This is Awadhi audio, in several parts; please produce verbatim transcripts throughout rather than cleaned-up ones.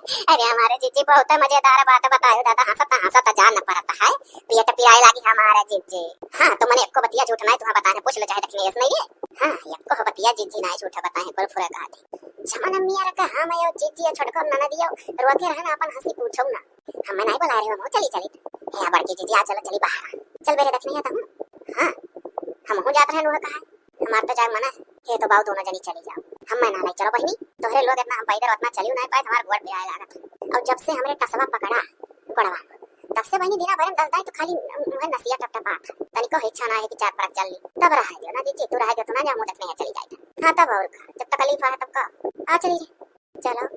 अरे हमारे जीजी बहुत मजेदार बात बतायो दादा, हंसत हंसत जान पड़त है, पेट पिराए लागी हमारे जीजी। हाँ, तो मने एको बतिया झूठ नहीं तुम्हें बताने, पूछ लो चाहे दखिनेस नहीं है। हाँ, एको बतिया जीजी नहीं झूठ बताए, कुल फुरा कहा थे। जमन मियाँ रखा हम आयो जीजी या छोटको ननदियो, रोके रहना अपन हंसी पूछो ना। हम नहीं बुला रहे हो, चली चली। ए बड़की जीजी आ चलो, चली बाहर। चल बेरे दखिने तुम। हाँ, हम हो जात रहे नुआ कहा। हमार तो जाए मना है। हे तो बाऊ दोनों जनी चली जाओ। हम मैं ना नहीं, चलो बहिनी। तोहरे लोग इतना हम पैदल उतना चलियो नहीं पाए, हमार गोड़ पिराए लागत है। और जब से हमरे टसवा पकड़ा गोड़वा में, तब से बहिनी दिना भर में दस दाई तो खाली मुहे नसिया टपटपात है। तनिको इच्छा ना है कि चार परक चल ली। तब रह दियो ना जीजी, तू रह दियो, तू ना जा, मुँह देखने चली जाए। हाँ तब और का, जब तकलीफ है तब का। आ चली रे। चलो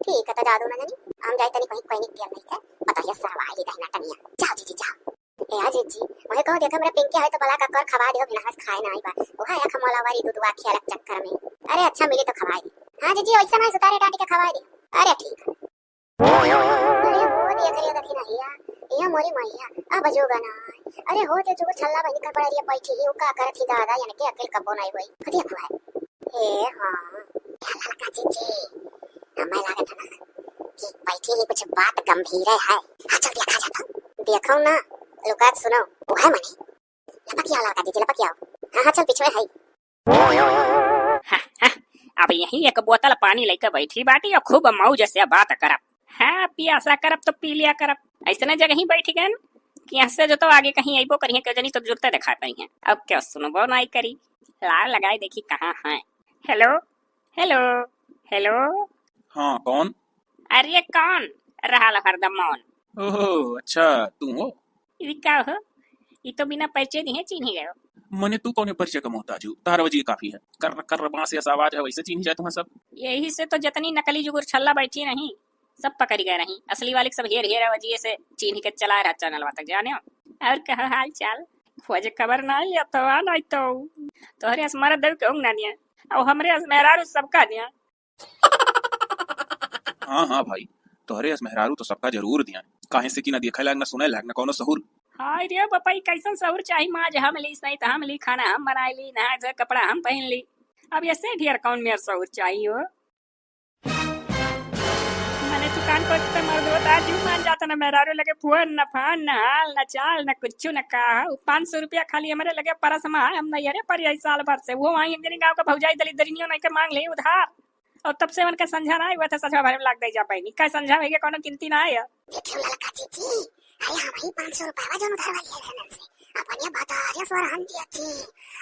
ठीक है, तो जा दोनों जनी, हम जाए तनी कहीं कोई नहीं दिया नहीं है, पता है सरवा आई दही ना टनिया। जाओ जीजी जाओ। ए हाँ जीजी, वही कहो देखो मेरा पिंकी है तो भला का कर खवा दियो, बिना हंस खाए ना आई बा। वो है एक मोला वाली दूध वा खिया चक्कर में। अरे अच्छा मिली तो खवाए दे। हाँ जीजी, वैसे ना सुतारे डांटी के खवाए दे। अरे ठीक है। अरे वो देख रही है दखिनहिया, ये मोरी मैया, अब जोगा ना आए। अरे हो दे जो छल्ला बहिनी का पड़ा रही बैठी ही, वो का करत ही दादा, यानी के अकेल कबो नहीं हुई। देखो है। ए हाँ, क्या ललका जीजी, हमें लागत है ना कि बैठी ही कुछ बात गंभीर है। हाँ चल देखा जाता। देखो ना, लुका के सुनो, वो है मने। लपकिया ललका जीजी, लपकिया। हाँ हाँ चल पीछे है। अब यही एक बोतल पानी लेके बैठी बाटी और खूब मौज से बात करब। हाँ, पियासा करब तो पी लिया करब। ऐसने जगह ही बैठ गए न कि यहाँ से जो तो आगे कहीं अइबो करिए, क्यों जनी तो जुरते दिखा पाई हैं। अब क्यों सुनबो नहीं करी, लाव लगाए देखी कहाँ है। हेलो, हेलो, हेलो। हाँ, कौन? अरे कौन? रहा लो हरदम मौन। ओहो, अच्छा, तू हो? ई का हो? ई तो बिना परिचय दिहे चीन्ही गयो। मने तू कौने परिचय का मोहताज हो? तार वजी काफी है। कर्र कर्र बांस ऐसा आवाज है, वैसे चीन्ही जाए तुम्हें सब। यही से तो जितनी नकली जुगुर छल्ला बैठी रही, सब पकड़ी गए रही। असली वाली सब हेर हेर वजिए से चीन्ही के चला रहा चैनल तक जाने हो। और कहो हाल चाल? खोज खबर ना या तो आ नहीं तो। तोहरे अस मरद देव के होंग ना दिया। और हमरे अस मेहरारू सबका दिया। हाँ, हाँ भाई, तोहरे अस मेहरारू तो सबका जरूर दिया, काहे से कि ना देखे लायक, ना सुने लायक, ना कौनो सहूर। हाय रे बापा, ई कैसन सहूर चाही? माज हम ली, सही त हम ली, खाना हम बनाए ली, नहाए धोए, कपड़ा हम पहन ली। अब ऐसे ढेर कौन मेर सहूर चाही हो? मने दुकान को इतना मर्द होता है, जीव मान जाता ना, मेहरारू लगे फोन, ना फान, ना हाल, ना चाल, ना कुछ, ना का। उ पाँच सौ रुपया खाली हमरे लगे परस में है, हम नहीं अरे पर यही साल भर से। वो वहीं अंजनी गांव का भौजाई दलित दरिनियों नहीं के मांग ले उधार। और तब से उनका संझा ना हुआ था, सचवा भरे में लाग दे जा पाएनी। का संझा है, कोनो गिनती ना है। देखियो ललका जीजी, अरे हम ही पाँच सौ रुपया जौन उधार वाली है रहन से, अपन ये भतारिया सर हम दिया थी।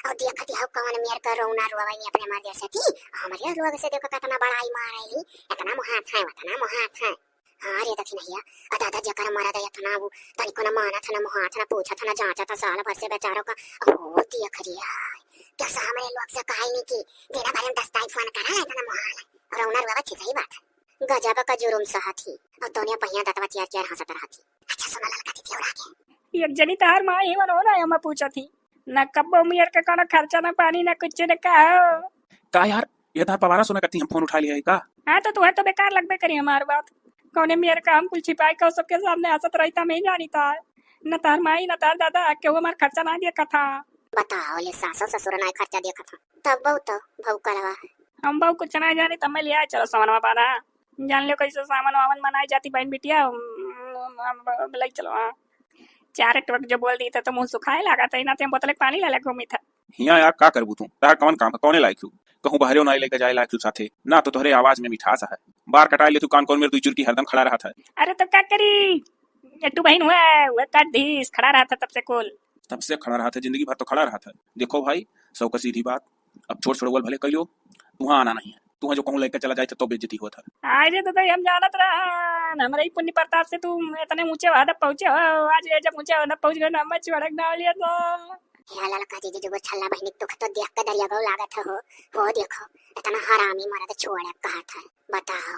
और देखा थी, हम कौन मेर कर रोना रोवा नहीं अपने मर्द से थी, हमरे लोग से देखो कितना बड़ाई मारे ही, इतना मुहात है, उतना मुहात है। हाँ रे दखिनहिया, आ दादा जकर मरद है इतना वो, तनिको ना मानत है, ना मुहात, ना पूछत है, ना जांचत है, साल भर से बेचारों का, ओ देख रिया है। कैसा हमरे लोग से कहे नहीं कि दिना भर में दस टाइम फोन करा है, इतना मुहाल है। और उनर बाबा थी, सही बात है। गजब का जुर्म सहत ही, और दोनों पहिया दतवा चियर चियर हंसत रहत ही। अच्छा सुनो ललका दीदी और आगे। एक जनी तहार माँ ही बनो ना, हम पूछत ही। ना कब्बो मियर के कोनो खर्चा, ना पानी, ना कुछ, ना का हो। का यार, ये तार पवारा सुना करती हम फोन उठा लिया है का? हाँ, तो तुहे तो बेकार लगबे करी हमार बात। कौने मियर का हम कुल छिपाई का सबके सामने हंसत रही था, मैं जानी था। न तार माई, न तार दादा, केहू हमार खर्चा ना देखा था। बताओ, ले सासो ससुर ना खर्चा देखा था, तब बहु तो भौकलवा है। हम बहु कुछ ना जानी, तब मैं लिया चलो सामानवा बांधा। जान लो कैसे सामान वामन मनाई जाती बहन बिटिया, हम, हम, हम ले चलो, हाँ। चार टोक जो बोल दी था तो मुंह सुखाए लागा था, ना ते हम बोतल के पानी ले ले घूमी था। हिया यार का करबू तू? तार कवन काम है? कौने लायक हू? कहूँ बहरे ना लेके जाए लायक हू साथे। ना तो तोहरे आवाज में मिठास है। बार कटाए ले तू कान कौन मेर दुई चुरकी हरदम खड़ा रहत है। अरे तो का करी? ये तू बहन हुआ, वह काट दीस, खड़ा रहत है तब से कुल। तब से खड़ा रहत है, जिंदगी भर तो खड़ा रहत है। देखो भाई, सौ का सीधी बात, अब छोड़ छोड़वल भले कहियो, तुहाँ आना नहीं है। तुहाँ जो कहूँ लेके चला जाए तो बेइज्जती होत है। अरे तो, तो हम जानत रहन, हमरे ही पुण्य प्रताप से तू इतने ऊंचे ओहदे पहुंचे हो। आज ये जब ऊंचे ओहदे पहुंच गए ना, हमें छोड़क ना लिया तो। हे ललका जीजी, जो छल्ला बहिनी दुख तो देख के दरिया गौ लागत हो। हो देखो, इतना हरामी मरद छोड़े कहत है। बताओ,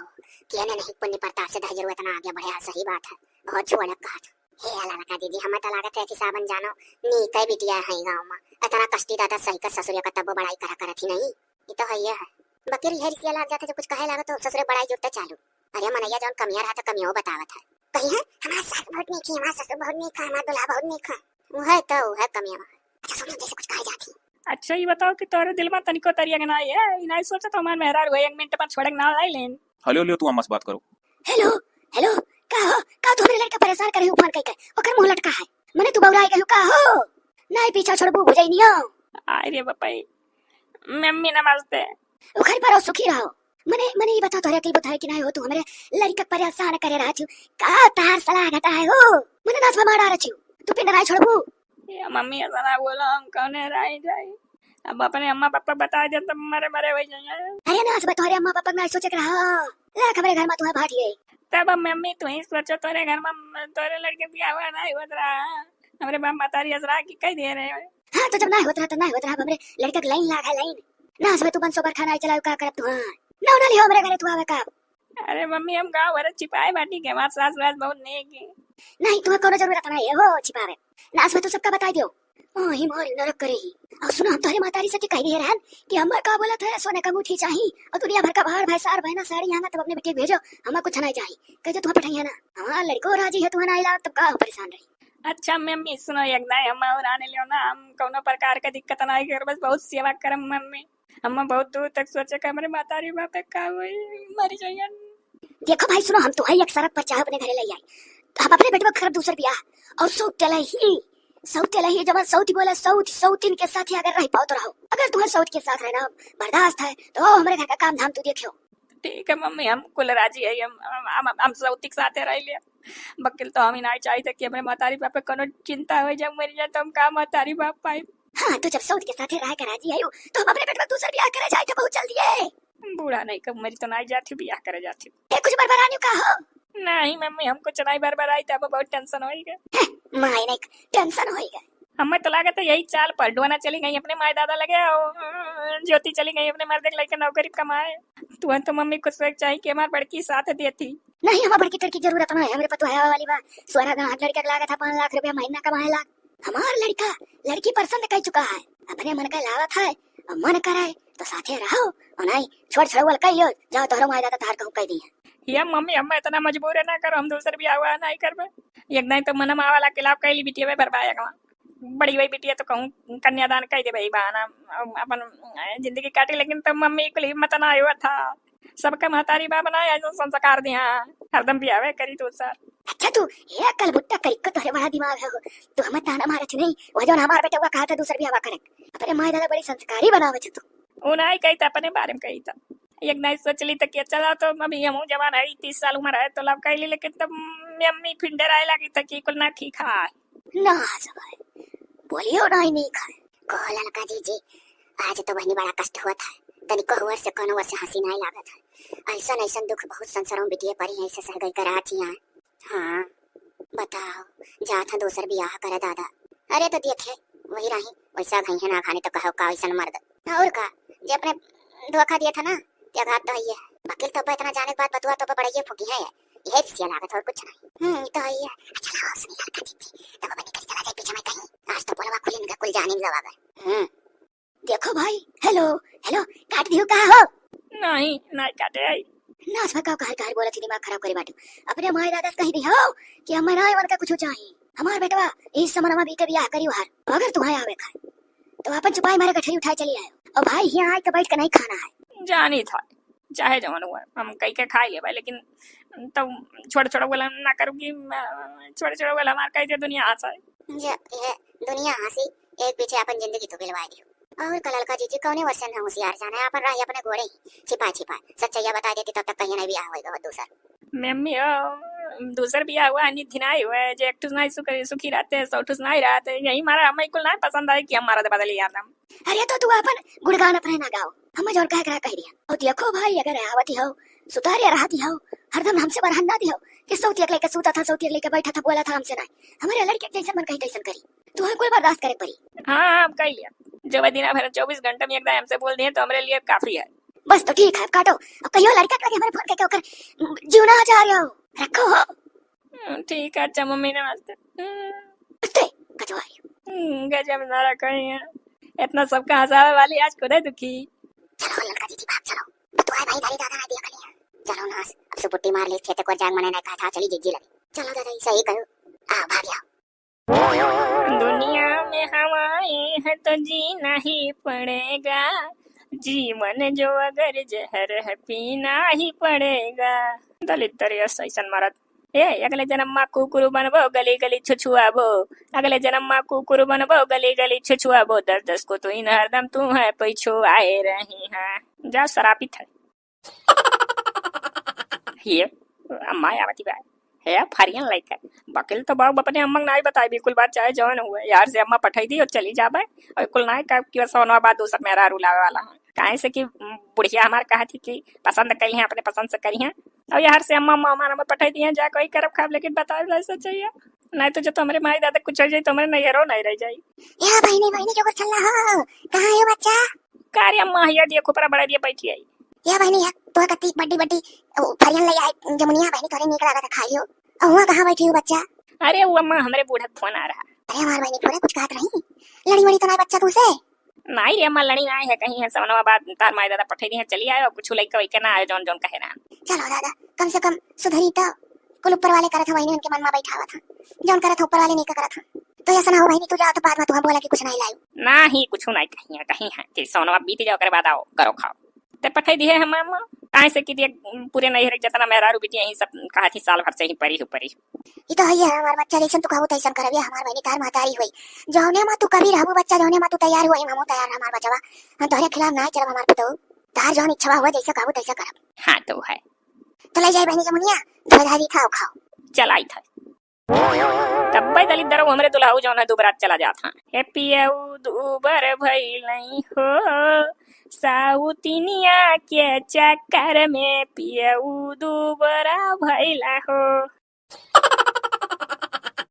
केने नहीं पुण्य प्रताप से दहिजरू इतना आगे बढ़े है, सही बात है। बहुत छोड़े कहत है। हे ललका जीजी, हमें तो लागत है कि सावन जानो नीके बिटिया है गाँव में। इतना कष्टी दादा सही कर ससुरिया का तब्बो बड़ाई करा करत ही नहीं। ये तो है, ये है। बकिर ये रिसिया लाग जाते जो कुछ कहे लागत तो ससुरे बड़ाई जुटते चालू। अरे मनैया जौन कमिया रहा तो कमियो बतावत है। कही है, "हमार सास बहुत नीक है, हमार ससुर बहुत नीक है, हमार दुल्हा बहुत नीक है।" वो है तो, वो है कमिया। अच्छा सुनो, जैसे कुछ कहे जाती। अच्छा, ये बताओ कि तोहरे दिल में तनिको तरिया के ना है, ये नहीं सोचा तो हमार मेहरारू है, एक मिनट में छोड़े के ना लाई लेन। हेलो, लियो, तू अम्मा से बात करो। हेलो, हेलो, का हो? का तू हमरे लड़का परेशान करे हो फोन कइके? ओकर मुंह लटका है। मने तू बौराई गयो का हो? नाहीं पीछा छोड़बू भुजैनियो। आय रे बपई, मम्मी नमस्ते। ओ घर पर रहो, सुखी रहो। मने, मने ई बताओ, तोहरे अकिल बुद्धि है कि नाहीं हो? तू हमरे लड़का परेशान करे रहत हो। का तार सलाह घटा है हो? मने नास भमा डारत हो। तू पिंड नाहीं छोड़बू। ए मम्मी, ऐसा ना बोलो, हम कौने राही जाई? अब अपने अम्मा पापा बताइ दे तब मरे मरे होइ जाइए। अरे नास बा, तोहरे अम्मा पापा के नाहीं सोचे के रहा। लाख हमरे घर मा तुहे भाटिए। तब अब मम्मी तू ही सोचो, तोहरे घर मा तोहरे लड़के बियाह हुआ नाहीं होत रहा। हमरे बाप मतारी असरा की कहि दे रहे हो। हाँ, तो जब नाहीं होत रहा, तो नाहीं होत रहा, अब हमरे लड़का के लाइन लाग है, लाइन। नास बा, तू बंसो बरखा नाहीं चलायो, का करब तुहार? ना, ना लिहो हमरे घरे तू आवे का। अरे मम्मी, हम गाँव भर छिपाए बाटी के, हमार सास वास बहुत नेक है। नाहीं, तुहे कौनो जरूरत नाहीं है हो छिपावे। नास बा, तू सबका बताइ दियो। ओ, ही मोरी नरक करे ही। और सुनो, हम तोहरे मतारी से के कहि दिहे रहन कि हमर का बोलत है, सोने का अंगूठी चाही और दुनिया भर का बाहर भाई सार बहना साड़ी यहाँ तब अपने बेटी के भेजो, हमार कुछ नाहीं चाही। कहि दे तुहे पठाई है ना, हमार लड़को राजी है, तुहे नाहीं लाग तब का हो परेशान रही। अच्छा मम्मी सुनो, एक दाई हम और आने लियो ना, हम कौनो प्रकार का दिक्कत नाहीं कर, बस बहुत सेवा करम मम्मी। हम बहुत दूर तक सोचे कि हमरे मतारी बाप का होई, मरी जाइयन। देखो भाई सुनो, हम तुहे एक शरत पर चाहे अपने घरे लइ आई, तो हम अपने बेटवा के करब दूसर बियाह और सौत तेलही, सौत तेलही जवन सौत बोला, सौत, सौतिन के साथ ही अगर रह पाओ तो रहो, अगर तुम्हारे सौत के साथ रहना बर्दाश्त है तो आओ हमरे घर का काम धाम तू देखियो। ठीक है मम्मी, हम कुल राजी है, हम, हम, हम, हम सौती के साथे रह लिया। बकिल तो हम ही नाहीं चाहित कि हमरे मतारी बाप पे कोनो चिंता होइ जाए, मरि जाए तो हम का मतारी बाप पाई। हाँ, तो जब सौत के साथे रह के राजी आयु, तो हम अपने बेटवा दूसर बियाह करे जाइत है बहुत जल्दी है। बूढ़ा नाहीं कब मरी तो नाहीं जाती, बियाह करे जाती। ए, कुछ बरबरानियो का हो? नाहीं मम्मी, हम कुछ नाहीं बरबराई, तब बहुत tension होइगा। हैं, माई नाहीं, tension होइगा। हमें तो लागत है यही चाल पर डोना चली गई अपने माई दादा लगे, और ज्योति चली गई अपने मर्दे के लइके नौकरी कमाए। तुहन तो मम्मी कुछ सोच चाही कि हमार बड़की साथ देती। नाहीं, हमार बड़की टड़की जरूरत नाहीं है, हमरे पतोहवा वाली बा। सोरा गाँव लड़का के लागत है पाँच लाख रुपया महीना कमाए लाग। हमार लड़का लड़की पसंद कर चुका है, अपने मन का लावत है, और मन करे तो साथे रहो, और नाहीं छोड़ छड़ौल कर लियो, जाओ तोहरो माई दादा तहार कहूँ कह दी है। ये मम्मी, हम इतना मजबूर है ना करो, हम दूसर बियाह हुआ नाहीं करबे। एक दाई तो मनम आवाला के लाभ कैली बिटिया में बरबाया गवा। बड़ी हुई बिटिया तो कहूँ कन्यादान कर दे भाई बहाना, अपन जिंदगी काटी, लेकिन तो मम्मी को हिम्मत ना हुआ था। सबका महतारी बाप ना ऐसा संस्कार दिया, हरदम बियाहवे करी दूसर। अच्छा तू, ये कल बुट्टा करी को तोहरे बड़ा दिमाग है हो। तू हमें ताना मारत ही नहीं, वो जौन हमार बेटा हुआ कहा था दूसर बियाह करे। अपने माई दादा बड़ी संस्कारी बनावे छे तू। वो नाहीं कही था, अपने बारे में कही था। एक नाहीं सोच ली था कि चला तो अभी हम जवान है, तीस साल उम्र है तो लव कैली, लेकिन तब मम्मी फिर डराए लगी था कि कुल ना ठीक है। ना आ जाए, बोलियो नाहीं नहीं खाए। कहो ललका जीजी, आज तो बहनी बड़ा कष्ट होत है, तनिको हुअर से कोनो ओर से हँसी नाहीं लागत है। ऐसन ऐसन दुख बहुत संसारों में बिटिये परी हैं, ऐसे सह गई करात ही हैं। हाँ, बताओ, जात है दूसर बियाह करे दादा। अरे तो देखे, वही रही, वैसा घई है ना खाने तो कहो का वैसन मर्द। और का, जे अपने धोखा दिया था ना, ते घात तो है। वकील तो इतना जाने के बाद बतुआ तो बड़े ये फूकी है, यही रिसिया लागत और कुछ नहीं। हम्म, ये तो है। चला हो सुनी ललका जीजी, तब अब निकल चला जाए पीछे में कहीं, आज तो बोलवा खुली इनका कुल जाने लगा गए। हम्म। देखो भाई, हेलो, हेलो, काट दियो का हो? नाहीं, नाहीं काटे आई। नास भा का कहर कहर बोलत ही, दिमाग खराब करे बाटू। अपने माई दादा से कही दियो कि हमें ना उनका कुछ चाहिए। हमार बेटवा इस समनमा बीते बियाह करी उहार। अगर तुम्हें आवे खाए तो अपन चुपाई मारे गठरी उठाए चली आयो। और भाई यहाँ आए के बैठ के नहीं खाना है। जानी था, चाहे जवन हुआ, हम कई के खाई लेबे, लेकिन तब छोड़ छोड़ बोला ना करूँगी, छोड़ छोड़ बोला हमार कही दे दुनिया हंसा है। ये, ये दुनिया हंसी, एक पीछे अपन जिंदगी तो बिलवा दियो। और का ललका जीजी, कौने वर्षन है होशियार जाना है, अपन राही अपने गोड़े ही छिपा छिपा। सच्चाइया बता देती तब तक कहीं नहीं बियाह होएगा वो दूसर। मम्मी हो, दूसर बियाह हुआ, निधि नहीं हुआ, जे एक ठुस नहीं सुख-, सुखी रहते, सौ ठुस नहीं रहते। यही मारा हमें कुल नहीं पसंद आए कि हम मारा दे बदली आदम। अरे तो तू अपन गुणगान अपने ना गाओ, हमें जौन कहे के रहा कह दिया। और देखो भाई, अगर आवती हो, सुतारे रहती हो, हरदम हमसे बरहन ना दी हो कि सौतिया के लेके सूता था, सौतिया के लेके बैठा था, बोला था हमसे नहीं। हमारे लड़के जैसन मन कही तैसन करी, तुम्हें कुल बर्दाश्त करे पड़ी। हाँ, अब कह लिया। जब दिना भर चौबीस घंटे में एक दाई हमसे बोल दिए तो हमारे लिए काफी है। बस तो ठीक है, अब काटो। अब कहियो लड़का के लगे हमारे फोन करके ओकर जीवना आ जा रहे हो, रखो हो। हम्म, ठीक है, अच्छा मम्मी नमस्ते। हम्म। नमस्ते, कचवारी। हम्म, गजब ना रखो है। इतना सबका हंसावे वाली आज खुदे दुखी। चलो ललका जीजी भाग चलो। बतुआए भाई दारी दादा ना दिया कलिया। चलो नास, अब सुपुट्टी मार ले, खेते को जाग मने नहीं कहा था, चली जीजी लगे। चलो दादा, सही कहो। आ, भाग आओ। दुनिया में हम आए हैं तो जीना ही पड़ेगा, जीवन जो अगर जहर है, पीना ही पड़ेगा। दलिद्दर यस अइसन मरद। ए, अगले जनम मा कुकुर बनबो, गली गली छुछुआबो। अगले जनम मा कुकुर बनबो, गली गली छुछुआबो। दस दस को तो इन हरदम तू है पछुआए रही है। जा, सरापित है। ये अम्मा आवती बा। हे फरियन लइका, बकिल तो बाबू अपने अम्मा के नाई बताई बिल्कुल बात, चाहे जौन हुए। यार से अम्मा पठाई दी और चली जाबे। और कुल नाई का कि बस सोनवा बात दूसर मेहरारू लावे वाला है। काहे से कि, उम, बुढ़िया हमार कहा थी कि पसंद करी हैं, अपने पसंद से करी हैं। और यार से अम्मा, अम्मा हमार हमें पठाई दी हैं, जा कोई करब खाब, लेकिन बताए ला सच्चाई है। नहीं तो जो तो हमरे माई दादा कुछ हो जाई तो हमरे नैहरो नहीं रह जाई। या बहिनी, बहिनी, क्यों कर चल रहा हो? कहाँ है बच्चा? का रे अम्मा, हिया दिया खोपरा बड़ा दिया बैठी आई। या बहिनी, या तोह कत्ती बड्डी बड्डी, ओ, फरियन ले आए जमुनिया बहिनी, तोरे नीक लागत खाइयो। और हुआ कहाँ बैठी हो बच्चा? अरे वो अम्मा, हमरे बूढ़ा के फोन आ रहा। अरे हमार बहिनी, फोन कुछ कहत रही? लड़ी वड़ी तो नहीं बच्चा तुमसे? नहीं रे अम्मा, लड़ी नहीं है, कहीं है सवनवा बात, तार माई दादा पठे दी है, चली आयो, कुछ लइका वइका ना आयो, जौन जौन कहे ना। चलो दादा, कम से कम सुधरी तो, कुल ऊपर वाले करत हैं, वही उनके मन में बैठावत हैं, जौन करत हैं ऊपर वाले नहीं का करत हैं। तो ऐसा ना हो बहिनी, तू जाओ तो बाद में तू हम बोला कि कुछ नहीं लायो। ना ही कुछ नहीं कहीं है, कहीं है कि सवनवा बीत जाओ, ओकरे बाद आओ, करो खाओ। ते पठाई दिहे हम अम्मा, काहे से कि दिए पूरे नैहर के जितना मेहरारू बिटिया यही सब कहा थी साल भर से ही परी हो परी। ई तो है हमार बच्चा, जैसन तू कहबू तैसन करब, ये हमार बहिनी तार महतारी होई। जौने मा तू कभी रहबू बच्चा, जौने मा तू तैयार होई, हमहू तैयार हमार बचवा। हम तोहरे खिलाफ ना चलब हमार पुतऊ। तार जौन इच्छा हुआ जैसे कहबू तैसे करब। हाँ तो है। तो ले जाए बहिनी जमुनिया, धोए धारी था खाओ। चलाई था। तब्बे दलित दरऊ हमरे दुल्हाऊ जौन है दुबरात चला जात हाँ। हे पियऊ दुबर भइलई हो, साउतिनिया के चक्कर में पियऊ दुबरा भइला हो।